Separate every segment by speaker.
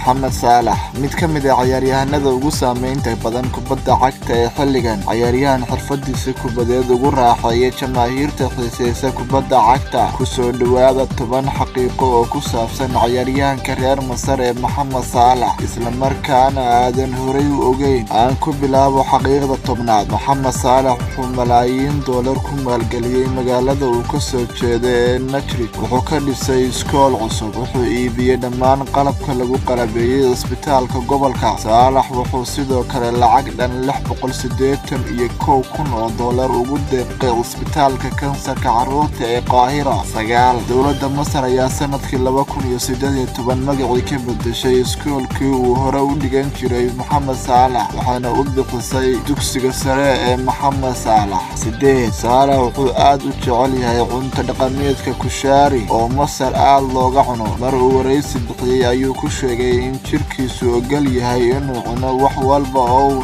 Speaker 1: Maxamed Saalax, mid ka mid ah ciyaaryahanada ugu saameynta badan kubadda cagta ee xilligan, ciyaaryahan xirfadiisa kubadeed ugu raaxeeya jamaahiirta xiiseysa kubadda cagta. Ku soo dhawaada 10 xaqiiqo oo ku saabsan ciyaaryahanka reer Masar ee Maxamed Saalax, isla markaana aadan horey u ogeyn. Aan ku bilaabo xaqiiqda 10aad. Maxamed Saalax wuxuu malaayiin doolar ku maalgeliyey magaalada uu ka soo jeedo ee Najri. Wuxuu ka dhisay iskool cusub, wuxuu iibiyey dhammaan qalabka lagu qalabeeyey isbitaalka gobolka. Saalax wuxuu sidoo kale lacag dhan 681,000 oo doolar ugu deeqay isbitaalka kansarka carruurta ee Qaahira. 9, dowladda Masar ayaa sanadkii 2018 magacii ka bedeshay iskoolkii uu hore u dhigan jiray Maxamed Saalax, waxaana u bixisay Dugsiga Sare ee Maxamed Saalax. 8, Saalax wuxuu aad u jecel yahay cunto dhaqameedka kushaari oo Masar aad looga cuno. Mar uu wareysi bixiyey ayuu ku sheegay in jirkiisu ogol yahay inuu cuno wax walba oo uu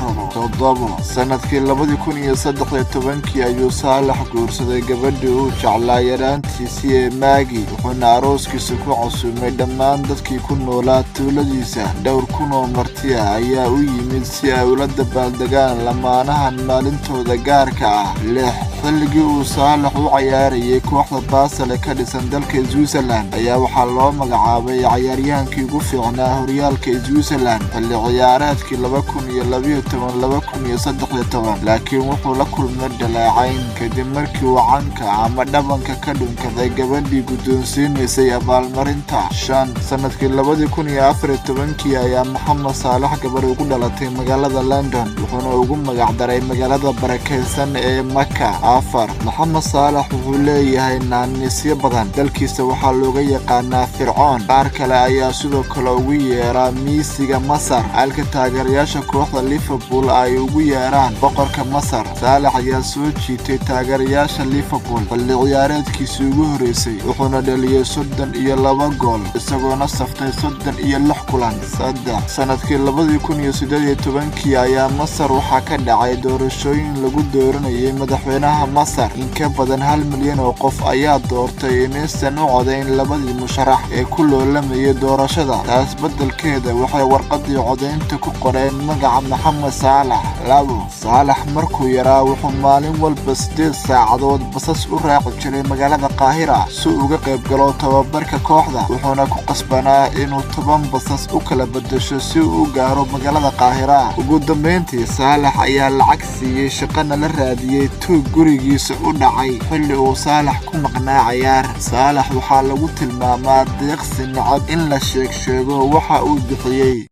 Speaker 1: rabo. 7, sanadkii 2013kii ayuu Saalax guursaday gabadhii uu jeclaa yaraantiisii ee Maagi, wuxuuna arooskiisa ku casuumay dhammaan dadkii ku noolaa tuuladiisa. Dhowr kun oo marti ah ayaa u yimid si ay ula dabaaldegaan lamaanahan maalintooda gaarka ah. 6, xilligii uu Saalax u cayaarayay kooxda Basel ee ka dhisan dalka Switzerland ayaa waxaa loo magacaabay ciyaaryahankii ugu fiicnaa horyaalka Switzerland xilli ciyaareedkii 2012, 2013, laakiin wuxuu la kulmay dhaleecayn kadib markii uu canka ama dhabanka ka dhunkaday gabadhii guddoonsiinaysay abaalmarinta. 5, sanadkii 2014kii ayaa Maxamed Saalax gabar ugu dhalatay magaalada London, wuxuuna ugu magacdaray magaalada barakeysan ee Maka. 4, Maxamed Saalax wuxuu leeyahay naanisyo badan. Dalkiisa waxaa looga yaqaanaa Fircoon, qaar kale ayaa sidoo kale ugu yeeraa Miisiga Masar, halka taageerayaasha kooxda Liverpool ay ugu yeeraan Boqorka Masar. Saalax ayaa soo jiitay taageerayaasha Liverpool xilli ciyaareedkiisii ugu horeysay, wuxuuna dhaliyey 32 gool isagoona saftay 36 kulan. 3, sanadkii 2018kii ayaa Masar waxaa ka dhacay doorashooyin lagu dooranayay madaxweynaha Masar. In ka badan 1 milyan oo qof ayaa doortay inaysan u codayn labadii musharax ee ku loolamayay doorashada. Taas beddelkeeda waxay warqadii codaynta ku qoreen magaca Maxamed Saalax. 2, Saalax markuu yaraa wuxuu maalin walba 8 saacadood basas u raaci jiray magaalada Qaahira si uga qayb galo tababarka kooxda, wuxuuna ku qasbanaa inuu 10 basas u kala bedesho si uu u gaaro magaalada Qaahira. Ugu dambeyntii, Saalax ayaa lacag siiyey, shaqana la raadiyey tuug gurigiisa u dhacay xilli uu Saalax ku maqnaa cayaar. Saalax waxaa lagu tilmaamaa deeqsi necab in la sheeg sheego waxa uu bixiyey.